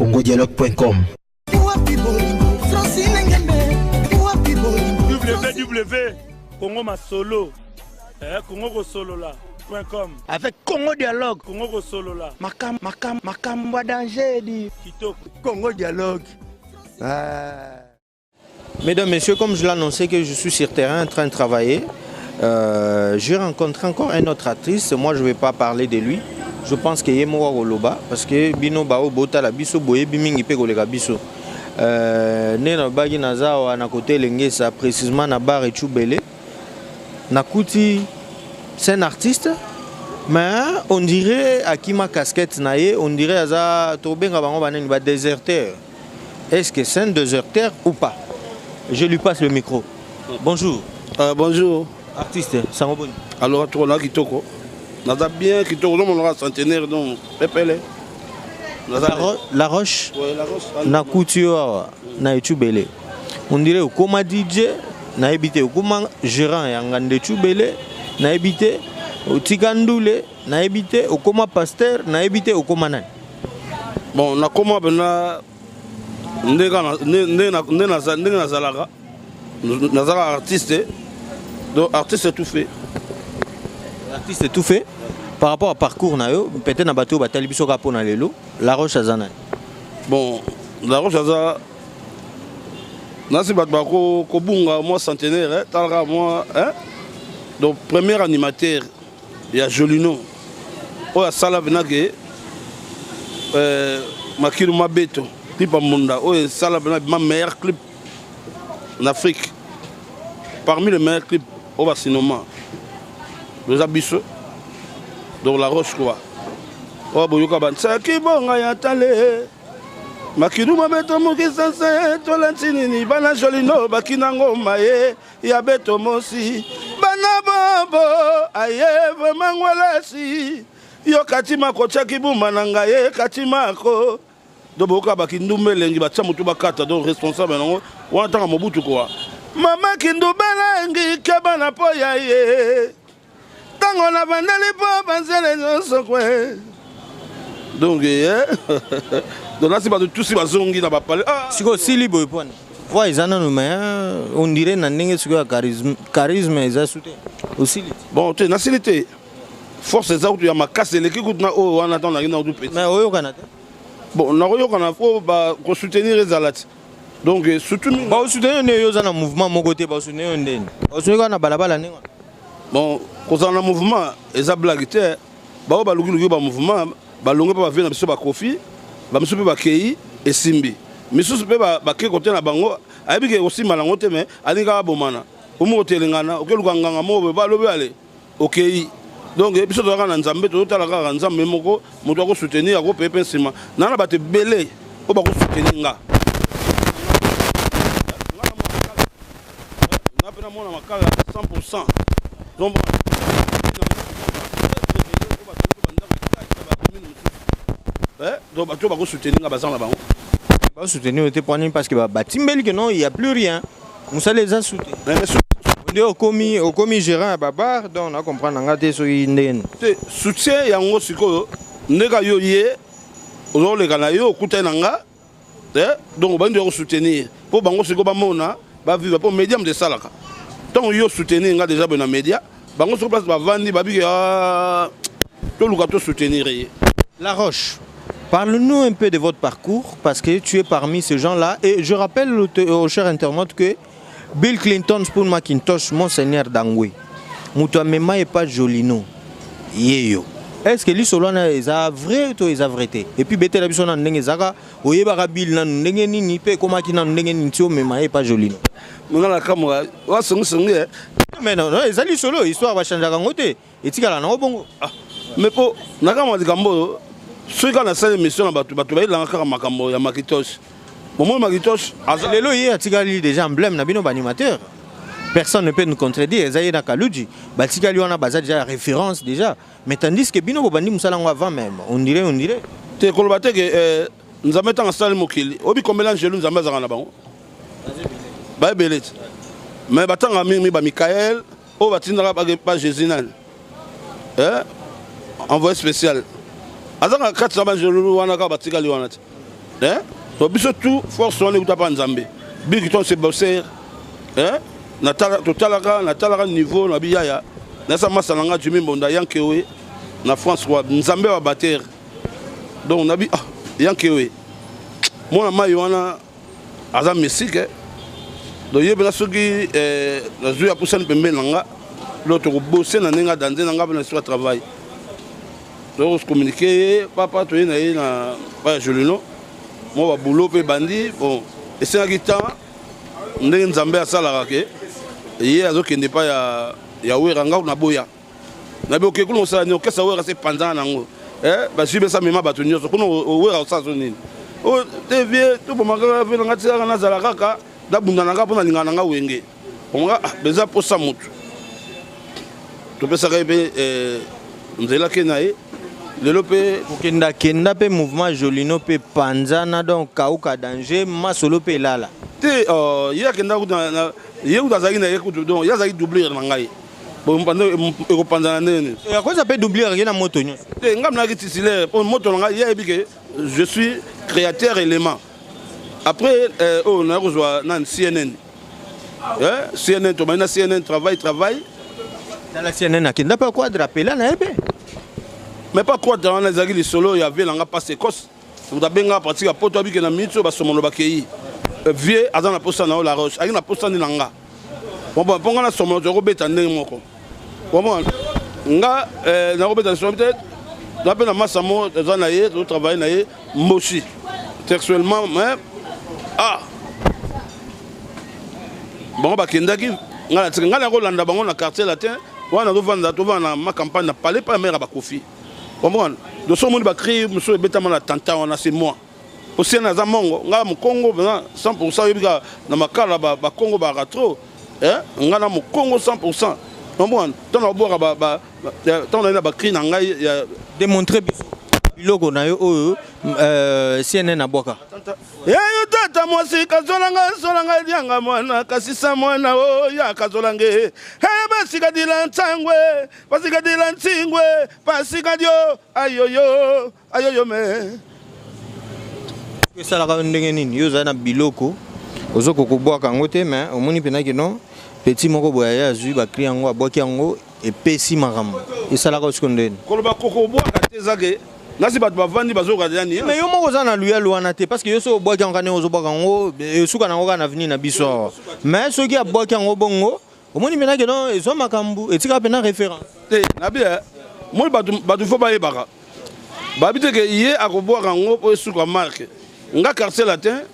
congodialogue.com. www Congo Masolo eh, Congo Kosolola .com avec Congo Dialogue. Congo Kosolola. Makam, makam, makambo danger dit. Kitoko. Congo Dialogue. Ah. Mesdames, Messieurs, comme je l'annonçais que je suis sur terrain en train de travailler, j'ai rencontré encore un autre artiste. Moi, je ne vais pas parler de lui. Je pense que ye moko akoloba parce que bino bao botala biso boyebi mingi mpe koleka biso. Nde nalobaki naza awa na kote Elengesa, précisément na bar Echubele. Nakuti c'est un artiste, mais on dirait akima casquette na ye, on dirait aza tobenga bango banani ba déserteur. Est-ce que c'est un déserteur ou pas? Je lui passe le micro. Bonjour. Bonjour. Artiste, sango boni? Alors, tokola kitoko. Naza bien kitoko, nomonaka centenaire, donc pepele. La Roche. Ouais, La Roche. Nakuti yo awa na Echubele. On dirait okoma DJ, nayebi te okoma gérant ya nganda Echubele, nayebi te otika ndule, nayebi te okoma pasteur, nayebi te okoma nani. Bon, nakoma mpena ndenge nazalaka, nazalaka artiste, donc artiste tout fait. Artiste tout fait par rapport à parcours na yo, peut-être na bato batali biso kaka mpona lelo, La Roche aza nani? Bon, La Roche aza nasi bato bakobunga mwa centenaire, talaka mwa, donc premier animateur ya Jolino oyo asala mpena ke Makilu Mabeto clip ya Mbunda oyo esala mpena ma meilleur clip en Afrique, parmi les meilleurs clips oyo basinoma eza biso. Donc La Roche quoi, oyo boyoka bansaki bonga ya tale Makilu Mabeto mokisanse tola ntinini bana Jolino bakina ngoma ye ya beto mosi bana bobo aye vraiment ngwelasi yo katima kotiaki buma na ngai ye katimako. Donc boyoka bakindumba elengi batia motu bakata, donc responsable nango wana ntanga Mobutu kwa mama kindumba elengi keba na po ya ye ntango navandeli mpo banzele nyonso kwe. Donc donc nasi bato tusi bazongi na bapale. Sikoyo osili boye mpona voix eza nano, mais on dirait na ndenge sikoyo ya charisme eza su te, osili. Bon, te, nasili te, force eza kutu ya makasi eleki kutu na oyo wana ntango naki na kutu petit. Mais oyokana te? Bon, nakoyokana po bakosoutenir ezala ti, donc surtout mingi. Baosoutenir nde yo oza na mouvement moko te, baosoutenir yo ndeni? Baosoutenir kaka na balabala ndenge wana? Bon, kozala na mouvement eza blague te. Bao balukiluki bamouvement balonge mpe bavie na biso bakofi bamisusu mpe bakei esimbi misusu mpe bakei kote na bango, ayebi ke kosimba nango te, mais alingi kaka bomana omi kotelengana okeluka nganga moko boye balobi ale okei. Donc biso tozalaka na Nzambe, tozotala kaka Nzambe moko moto akosoutenir akopeye mpe nsima na bato ebele oyo bakosoutenir nga. Nga mpe namona makala 100. Donc donc bato bakosoutenir nga baza na bango. Basoutenir te mpo nini? Parce que batimbeli ke non, il y a plus rien, mosala eza su te. Nde okomi gérant ya babar, donc na comprendre nga te soki ndeni. Te, soutien yango sikoyo ndeka yo ye ozoleka na yo okutani na nga, donc obandi ya kosoutenir mpo bango sikoyo bamona bavivre mpo média moto esalaka. Ntango yo soutenir nga déjà boye na média, bango soko place bavandi babiki toluka tosoutenir ye. La Roche, parle-nous un peu de votre parcours, parce que tu es parmi ces gens-là. Et je rappelle aux chers internautes que Bill Clinton, Spoon McIntosh, Monseigneur Dangwe, moto amema epa Jolino, yeyo. Est-ce que lisolo wana eza vrai to eza vrai te? Et puis betela biso na ndenge ezaka, oyebaka Bill nanu ndenge nini mpe ekomaki nanu ndenge nini ti omema ye epa Jolino? Nga na kamwa wasongisongi. Mais non, non, eza lisolo, histoire bachangeaka yango te, etikala nango bongo. Ah, mais mpo na kamwa likambo oyo, soki kaka nasala émission na bato, bato bayelanga kaka makambo ya Makitosh. Bomoi Makitosh aza lelo ye atikali déjà emblème na bino baanimateur, personne ne peut nous contredire. Eza ye na Kaluji batikali wana, baza déjà référence déjà, mais tandis que bino bobandi mosala yango avant même, on dirait. Te, koloba te ke Nzambe ntango asali mokili oyebi combien angelu Nzambe azalaka na bango, baebele te, mais batanga mingi bamikael oyo batindaka ba Jésus nani, envoyé spécial azanga kati na banjelu wana kaka batikali wana te. Hein? Donc biso tout force wana ekuta pa Nzambe. Big ton se bosser. Hein? Natala totalaka natalaka niveau na biyaya. Nasa masa na nga Jimmy Mbonda Yankewe na France quoi. Nzambe wa bater. Donc nabi ah Yankewe. Mwana mai wana aza mystique. Eh? Donc ye bena soki eh, nazui apusani pembeni na nga. Donc tokobose na ndenge adanze na nga mpe na sika travail. Toko communiquer ye papa toye na ye na pa ya Jolino mwa ba boulot mpe ebandi bon esengaki temps ndenge Nzambe asalaka ke ye azokende epai ya ya Wera nga naboya nabi oke kuna osala nini okesa Wera se panzana nango eh bazwi besa mema bato nyonso kuna Wera osala so nini o te vie toboma kaka vie na nga tikaka nazala kaka nabunda na nga mpo nalingaka na nga wenge onga ah, beza mposa motu topesaka ye mpe eh, nzela ke na ye lelo mpe kokendakenda mpe mouvement jolino mpe panzana donc kauka danger masolo mpe elala te oh, ye akenda kutu ye kutu azalaki na ye kutu donc ye azalaki doublure na ngai ekopanzana ndenge nini eh, akoza mpe doublure ye na moto nyonso te ngai mnaki titulaire mpo moto na ngai ye ayebi ke je suis créateur élément après euh, oyo oh, naya kozwa nani cnn eh, cnn tobandi na cnn travail travail tala cnn akenda mpe quadre apela na ye mpe mais pas quadre wana ezalaki lisolo ya vie na nga passe écosse moto abenga pratique ya poto abike na minute oyo basomono bakei euh, vie aza na posa na yo la roche ayaki na posa nde na nga mpo nga na somono tokobeta ndenge moko Comprends? Nga eh, nakobeta lisolo te na mpe na masa mo toza na ye tozotravaille na ye mboshi textuellement mais ah bango bakendaki ngai natika ngai nakolanda bango na quartier latin wana nazovanda tovanda na ma campagne na palais pa mare ya bakofi comprendre doso omoni bacri mosusu ebetama na tanta wana c'est moi Ocean aza mongo nga mokongo pena 100% oyebi kaka na makala bakongo ba baka trop eh? nga na mokongo 100% comprendre ntango nabwaka ntango naye na bacri na ngai ya démontrer biso biloko na yo oyo euh, cnn abwaka eyo tata mwasi kazolanga solanga lianga mwana kasisa mwana oyo akazolange e basikadila nsangwe basikadila ntsingwe basikadio ayoyo ayoyo me esalaka yo ndenge nini yo ozali na biloko ozokoka kobwaka yango te mais omoni mpenza ke non petit moko boye aye azwi bakri yango abwaki yango epesi makambo esalaka yo siko ndeni koloba kokobwaka te eza ke nasi bato bavandi bazoyoka deja ni mais yo moko oza na luyalu wana te parce que yo soki obwaki yango kani ozobwaka yango esuka nango kaka na avenir na biso awa mais soki abwaki yango bongo omoni mpenza ke non ezwa makambo etikaka mpenza référence te nabi eh, moi bato fo bayebaka babi te ke ye akobwaka yango mpo esuka marke nga quartier latin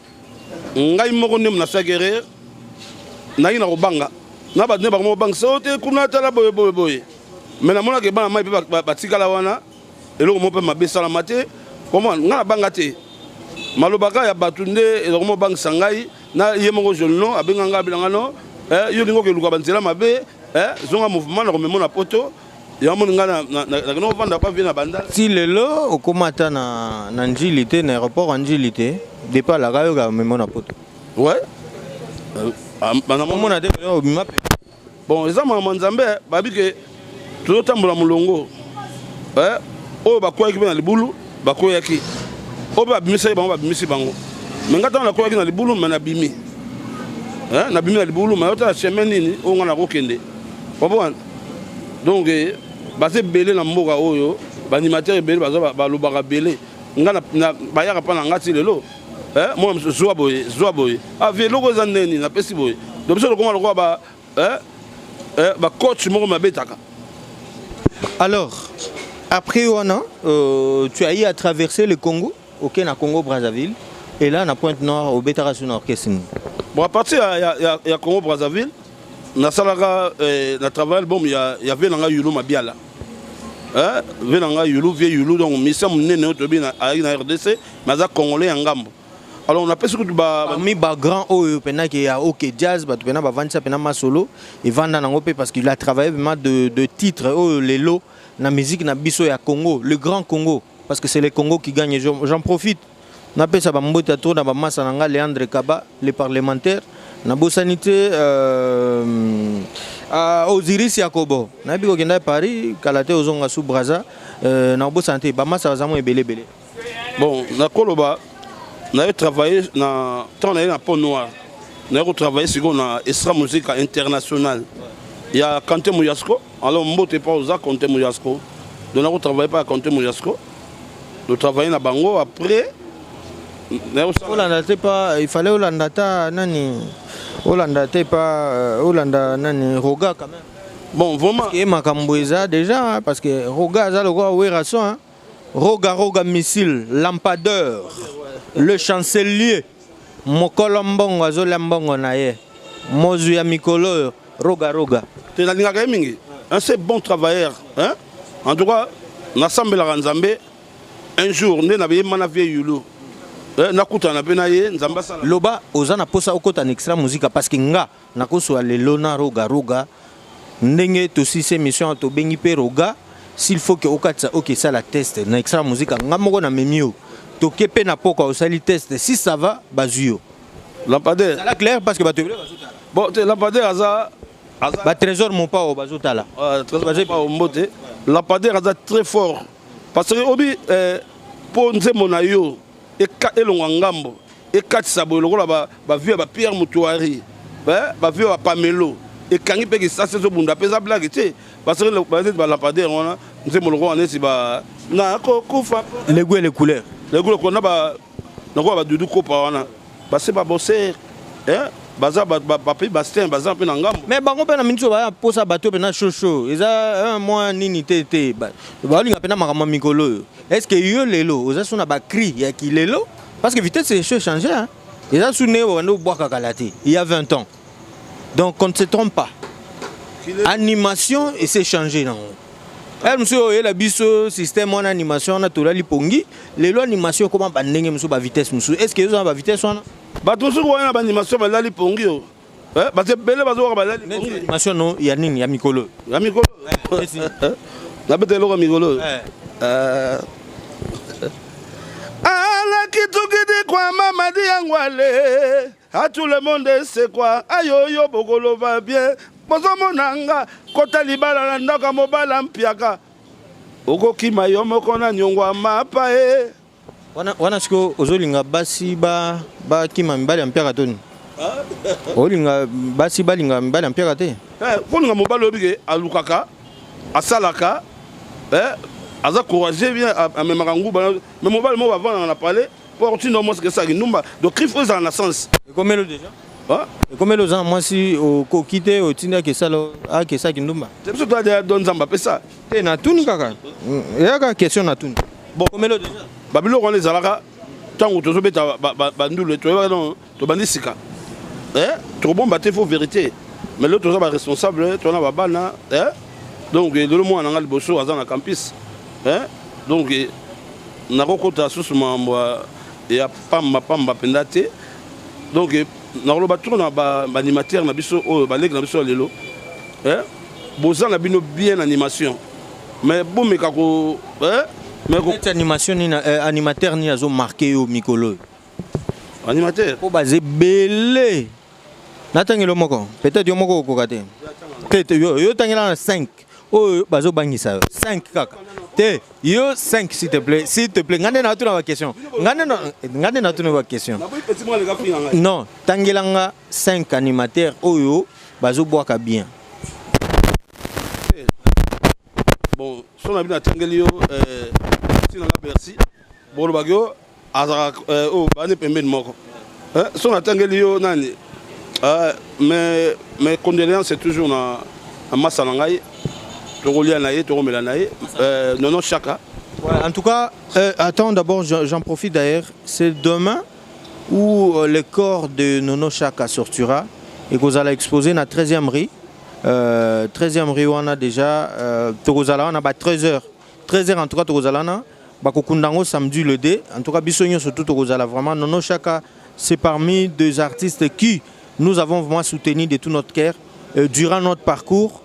ngai moko nde nasalaki erreur nayaki na kobanga na bato nde bango mobangisa oyo te kuna tala boye boye boye mais namonaka ebana mai mpe batikala wana eloko moko mpe mabe esalama te koma ngai nabanga te maloba kaka ya bato nde eloko mobangisa ngai na ye moko jolino abenga ngai abelanga no eh, yo olingi okeluka banzela mabe eh, zonga mouvement nakomemo na poto yango moni ngai nakende kovanda pa vie na banda ti lelo okoma ata na, na njili te na aéroport ya njili te depuis alaka yoka memo na poto ouais euh, ah, omona te obima mpe bon eza makambo nzambe babi ke tozotambola molongo eh, oyo bakweyaki mpe na libulu bakweyaki oyo mpe babimisaki bango babimisi bango me ngai ntango nakweyaki na libulu me nabimi eh, nabimi na libulu me otala chemin nini oyo ngai nakokende comprendre donc eh, baza ebele na mboka oyo baanimateur ebele baza balobaka ebele ngai bayaka mpa na ngai ti lelo eh, mwana mosusu zwa boye zwa boye ah, vie eloko eza ndenge nini napesi boye donc biso tokoma lokola ba eh, eh, bacoach moko mabetaka alors après wana euh, tu as eu à traverser le Congo ok na Congo Brazzaville et là na Pointe Noire obetaka sur na orchestre nini bon à partir ya, ya, ya, ya Congo Brazzaville nasalaka eh, na travail album ya, ya vie na ngai Yulu Mabiala eh, vie na ngai Yulu vie Yulu donc mission monene oyo toyebi ayaki na RDC mais aza congolais ya ngambo alors napesi kutu ba parmi ba grand oyo pena ke ya OK Jazz bato pena bavandisa pena masolo evanda nango mpe parce qu'il a travaillé vraiment de, de titres oyo lelo na musique na biso ya Congo le grand Congo parce que c'est le Congo qui gagne j'en profite napesa bambote ya trop na bamasa na nga Leandre Kaba le parlementaire nabosani te euh, euh, Osiris Yakobo nayebi kokenda Paris kala te ozonga sous Brazza euh, nakobosana te bamasa baza mwa ebele ebele bon nakoloba Naye travailler na ntango naye na Pont Noir, naye kotravailler sikoyo na Extra Musica International ya Kante Muyasco. Alors mbote pa oza Kante Muyasco. Donc nakotravailler pa ya Kante Muyasco, totravailler na bango. Après olanda te pa, il fallait olanda ta nani, olanda te pa, olanda nani, Roga quand même. Bon, vraiment. Parce que makambo eza déjà, parce que Roga aza lokola Werrason, hein. Roga Roga missile, lampadeur, le chancelier, mokolo mbongo azolia mbongo na ye, mozwi ya mikolo oyo, Roga Roga. Te, nalingaka ye mingi, un c'est bon travailleur, hein? En tout cas nasambelaka Nzambe un jour nde nabeyema na vie yulu, nakutana mpe na ye, Nzambe asala. Loba oza na posa okota na Extra Musica, parce que nga nakosola lelo na Roga Roga ndenge tosisi émission, tobengi mpe Roga. S'il faut que okatisa, okesala test na Extra Musica, nga moko na memi yo, toke mpe na pokwa, osali test, si ça va, bazwi yo. Lampadaire. Ezala clair, parce que bato ebele bazotala. Bon, te, lampadaire aza Batrésor Mopao bazotala. Trésor mbote. Lampadaire aza très fort, parce que obi mpo nzembo na yo elongwa ngambo, ekatisa boye lokola bavues ya baPierre Mutuari, bavues ya bapamelo, ekangi mpe kisasi, ezobunda mpe, eza blague te, parce que neti balampadaire wana, nzembo lokola neti nakokufa. Les goûts et les couleurs. Les goûts na nakoka, badudu kopa wana, base baboser, baza bapays bastin, baza mpe na ngambo. Mais bango mpe na miniti oyo baya mposa bato mpe na shosho eza mwa nini te te, baolinga mpe na makambo ya mikolo oyo. Est ce que yo lelo oza so na bacri ya kilelo? Parce que vitesse echo changer, hein? Eza su ndenge babanda obwaka kala te il y a 20 ans. Donc qu'on ne se trompe pas, animation ese changer nango. Ere mosusu oyela biso système wana, animation wana tolali pongi. Lelo animation ekoma bandenge mosusu, bavitesse mosusu. Est ce que eza na bavitesse wana? Bato mosusu wana na baanimation balali pongi o, bato ebele bazowaka balali pongi. Animation no ya nini, ya mikolo? Ya mikolo, nabeta eloko ya mikolo. Alakitukidi kwa mamadi yangwale a tout le monde esekwa ayoyo bokoloba bien, bozomonanga kota libala na ndako ya mobala mpiaka, okokima yo moko na nyongwa mapa e. Wana, wana sikoyo ozolinga basi bakima mibali ya mpiaka toni? Olinga basi balinga mibali ya mpiaka te? Kolinga mobali oyebi ke alukaka, asalaka, aza courageux bien, amemaka nguba. Mais mobali moko bavandaka na palais mpo akotinda mwasi kesalaki ndumba. Donc cri faut ezala na sens. Ekomelo déjà, ekomeli oza na mwasi, okoki te otindi akesala, akesalaki ndumba? Te, biso toya do Nzambe apesa. Te, natuni kaka, eyaka question natuni. Bon, ekomeli déjà. Babiloko wana ezalaka ntango tozobeta bandulu, toyebaka non, tobandi sika, tokobomba te, faut vérité. Mais lelo toza baresponsable, toza na babana. Donc lelo mwana na nga liboso aza na campus, donc nakokota susu makambo ya pamba pamba mpenza te. Donc nakoloba trop na baanimateur na biso oyo, baleki na biso ya lelo, boza na bino bien animation, mais bomeka ko Mais animation nini, animateur nini azomarquer yo mikolo oyo? Animateur? Mpo baza ebele, natangeli moko, peut-être yo moko okoka te. Te te, yo tangela na 5 oyo bazobangisa yo, 5 kaka te, yo 5, s'il te plaît, s'il te plaît. Nga nde natuna baquestion, nga nde natuna baquestion. Non, tangelanga 5 animateur oyo bazobwaka bien. Bon, so na bino atangeli yo ntina nga Bercy, bolobaki yo azalaka oyo bani pembeni moko. So natangeli yo nani, mais mes condoléances, c'est toujours na masa na ngai, tokolia na ye, tokomela na ye, Nono Chaka. Ouais, en tout cas, attends d'abord, j'en profite d'ailleurs, c'est demain où le corps de Nono Chaka sortira et qu'on allait exposer na 13e rue. 13e rue wana déjà, tokozala wana ba 13h. 13h en tout cas tokozala wana, bakokunda yango samedi le 2. En tout cas biso nyonso tout tokozala vraiment. Nono Chaka, c'est parmi deux artistes qui nous avons vraiment soutenu de tout notre cœur durant notre parcours.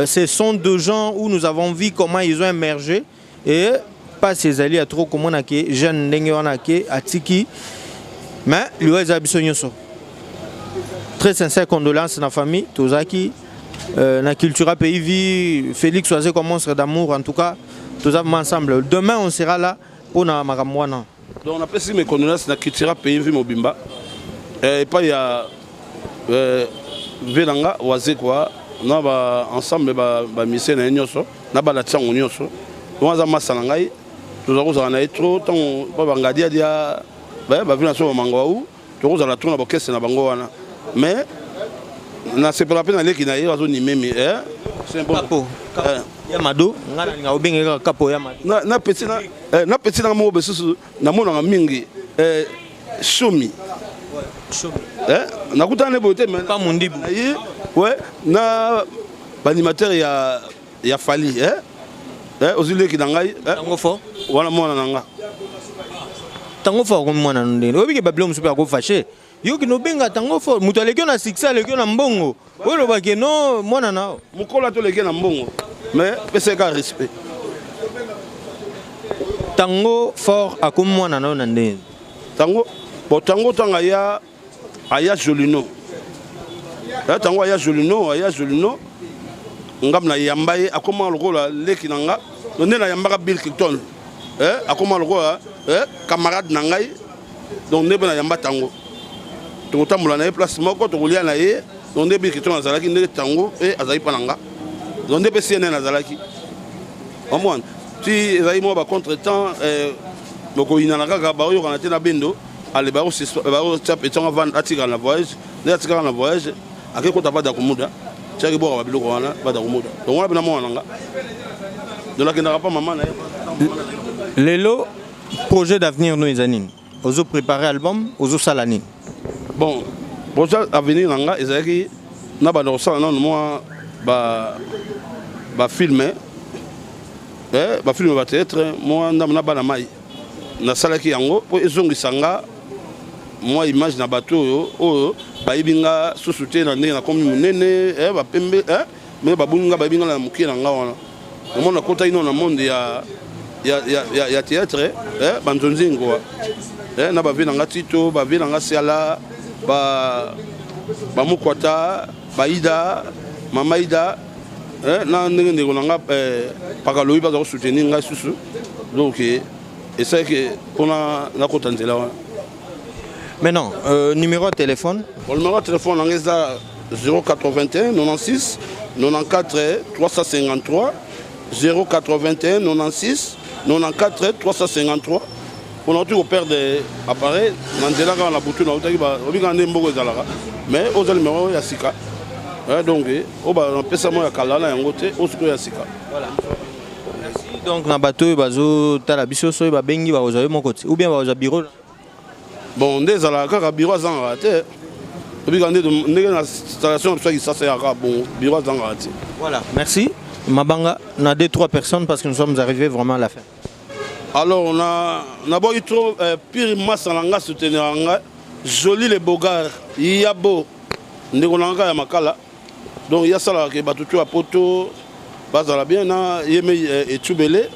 Ce sont deux gens où nous avons vu comment ils ont émergé et pas ezali ya trop komona ke jeune ndenge wana ke atiki. Mais liwa eza biso nyonso. Très sincère condoléance na famille. Tozalaki na Cultura Pays Vie, Félix Wazekwa, monstre d'amour. En tout cas toza vraiment ensemble, demain on sera là mpona makambo wana. Donc napesi mes condoléances na Cultura Pays Vie mobimba epai ya vie na nga Wazekwa na ba ensemble ba ba musiciens na ye nyonso na bana ntango nyonso. Donc aza masa na ngai, toza kozala na ye trop ntango ba bangadiadia ba vie na so bamangwau, tokozala trop na bokese na bango wana. Mais nasepela mpe naleki na ye azonimemi c'est bon. Kapo ya Mado, nga nalinga obenge kaka Kapo ya Mado. Na petit na na petit na moko besusu namonaka mingi Shomi. Nakutana ne boye te, mais Pa Mundibu. Na ye, ouais, na baanimateur ya Fally, ozwi leki na ngai. Tango fort. Wana mwana na nga. Tango fort akomi mwana no ndenge oyebike babilo mosusu mpe akofashe yoki nobenga Tango Fort, moto aleki yo na succès, aleki yo na mbongo, oyo olobaki no mwana na yo. Mokolo atoleki na mbongo, mais pesa ye kaka respect. Tango Fort akomi mwana na yo na ndenge? Tango bon, tango ntango aya Jolino, ntango aya Jolino, ngam na yamba ye, akoma lokola leki na nga. Nde nayambaka Bill Clinton, akoma lokola camarade na ngai. Donc nde mpe nayamba ntango tokotambola na ye place moko, tokolia na ye. Donc nde Bill Clinton azalaki, ndenge ntango mpe azalaki mpa na nga. Donc nde mpe CNN azalaki omwana ti ezalaki mwa bacontretemps, bokoyinana kaka, baoyokana te na bendo. Ale baotia petit yango atikala na voyage. Nde atikala na voyage, ake kota bada komuda, tiaki bwaka babiloko wana bada komuda. Donc wana mpena mwana na nga, donc nakendaka mpa mama na ye. Lelo projet d'avenir no eza nini? Ozo préparer album, ozosala nini? Bon, projet avenir na nga ezalaki na banda kosala nano mwa bafilm, bafilm, bathéâtre, mwa ndambo na bana mai nasalaki yango mpo ezongisa nga mwa image na bato oyo bayebi nga susu te na ndenge nakomi monene, bapembe me babungi nga, bayebi nga na mokie na nga wana. Omona nakotaki no na monde ya théâtre, banzonzingo na bavie na nga Tito, bavie na nga Siala, bamukwata, baida, mama Ida, na ndenge ndeko na nga Pakaloyi baza kosoutenir ngai susu. Donc esalaki mpona nakota nzela wana. Maintenant, numéro de téléphone? Bon, numéro de téléphone nanga eza 081 96 94 353, 081 96 94 353. Mpona oti koperdre appareil na nzela kaka na butu, nautaki obikaka nde mboko ezalaka, mais oza numéro ya sika. Donc oyo bapesa mo ya kala na yango te, oyo sikoyo ya sika. Voilà. Merci. Donc na bato oyo bazotala biso, soki babengi, bakozwa yo moko te ou bien bakozwa bureau? Bon, nde ezalaka kaka bureau azangaka te. Obika nde ndenge na installation na biso ya Kisasa eyaka bongo, bureau azangaka te. Voilà, merci. Mabanga na deux trois personnes, parce que nous sommes arrivés vraiment à la fin. Alors on a naboki trop pire masa na nga soutenir nga Joli le Bogar Yabo, ndeko na nga ya Makala. Donc ya salaka ke bato to ya poto bazala bien na ye me etubele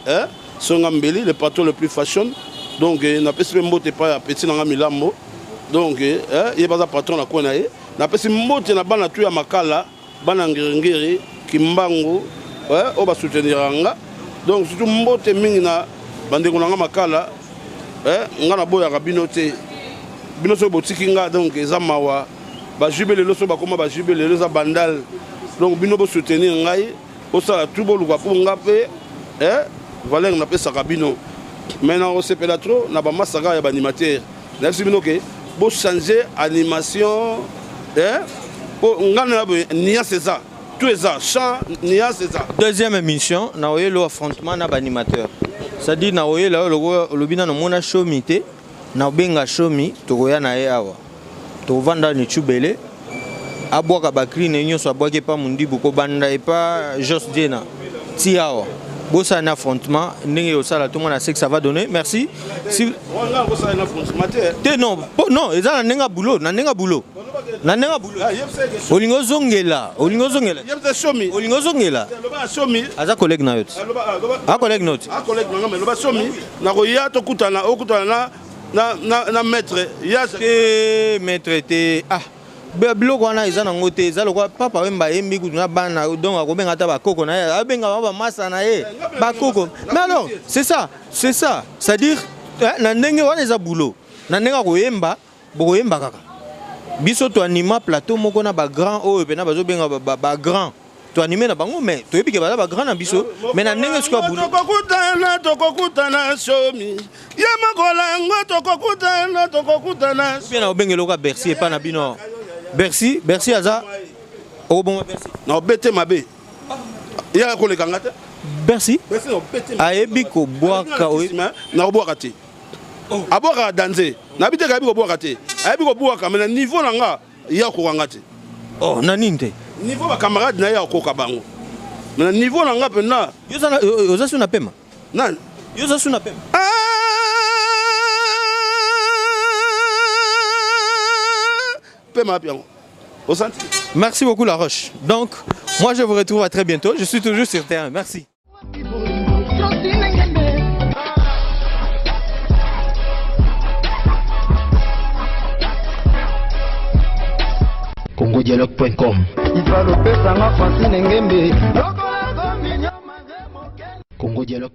songa mbeli, le patron le plus fashion. Donc napesi mpe mbote epai ya petit na nga Milambo. Donc ye baza patron na kwe na ye. Napesi mbote na bana tu ya Makala, bana Ngiringiri, Kimbangu, oyo basouteniraka nga. Donc surtout mbote mingi na bandeko na nga Makala. Nga naboyaka bino te, bino soki botiki nga, donc eza mawa. Bajube lelo so bakóma bajube lelo eza Bandal. Donc bino bosoutenir ngai, bosala tu, boluka mpo nga mpe valeur napesaka bino. Mais na kosepela trop na bamasaka ya baanimateur, nayebisi bino ke bochange animation mpo nga na boye niance eza tout, eza chant, niance eza. Deuxième émission na oyelo affrontement na baanimateur, c'est-à-dire na oyela oyo olobi nano mona Shomi te, na obenga Shomi, tokoya na ye awa, tovanda ni tubele, abwaka bacri na ye nyonso abwaki epa Mondibu, kobanda epa Jos Diena ti awa, bosala na affrontement ndenge osala, tomona ce que ça va donner. Merci. Si te, non non, eza na ndenge ya boulot, na ndenge ya boulot, na ndenge ya boulot. Olingi ozongela, olingi ozongela, olingi ozongela. Aza collègue na yo te, a collègue na yo te. Loba Somi, nakoya tokutana, okutana na maître ya te, maître te. Ah, biloko wana eza nango te, eza lokwa Papa Wemba ayembi kutu na bana. Donc akobenga ata bakoko na ye, abenga bango bamasa na ye bakoko. Mais alors c'est ça, c'est ça, c'est à dire Na ndenge wana eza boulot. Na ndenge ya koyemba, bokoyemba kaka. Biso toanima plateau moko na bagrand oyo mpena bazobenga bagrand. Toanime na bango, mais toyebi ke baza bagrand na biso, mais na ndenge sikoyo ya boulot. Tokokutana, tokokutana, somi ye mokolango, tokokutana, tokokutana. Bien, na obengeli oka Bercy epa na bino. Bercy, Bercy aza okobonga Bercy. Na obete mabe, yaka koleka nga te. Bercy. Bercy na obete mabe. Ayebi kobwaka. Na kobwaka te, abwakaka danze. Nayebi te, ayebi kobwaka te, ayebi kobwaka, mais na niveau na nga, ye akoka nga te. Oh, na nini te? Niveau bacamarade na ye, akoka bango, mais na niveau na nga mpenza. Yo oza su na pema? Nani? Yo oza su na pema? Pema wapi yango osanti? Merci beaucoup, La Roche. Donc, moi, je vous retrouve à très bientôt. Je suis toujours sur terrain. Merci. Francine Ngembe. congodialogue.com. Ifalopesanga Francine Ngembe. Congodialogue.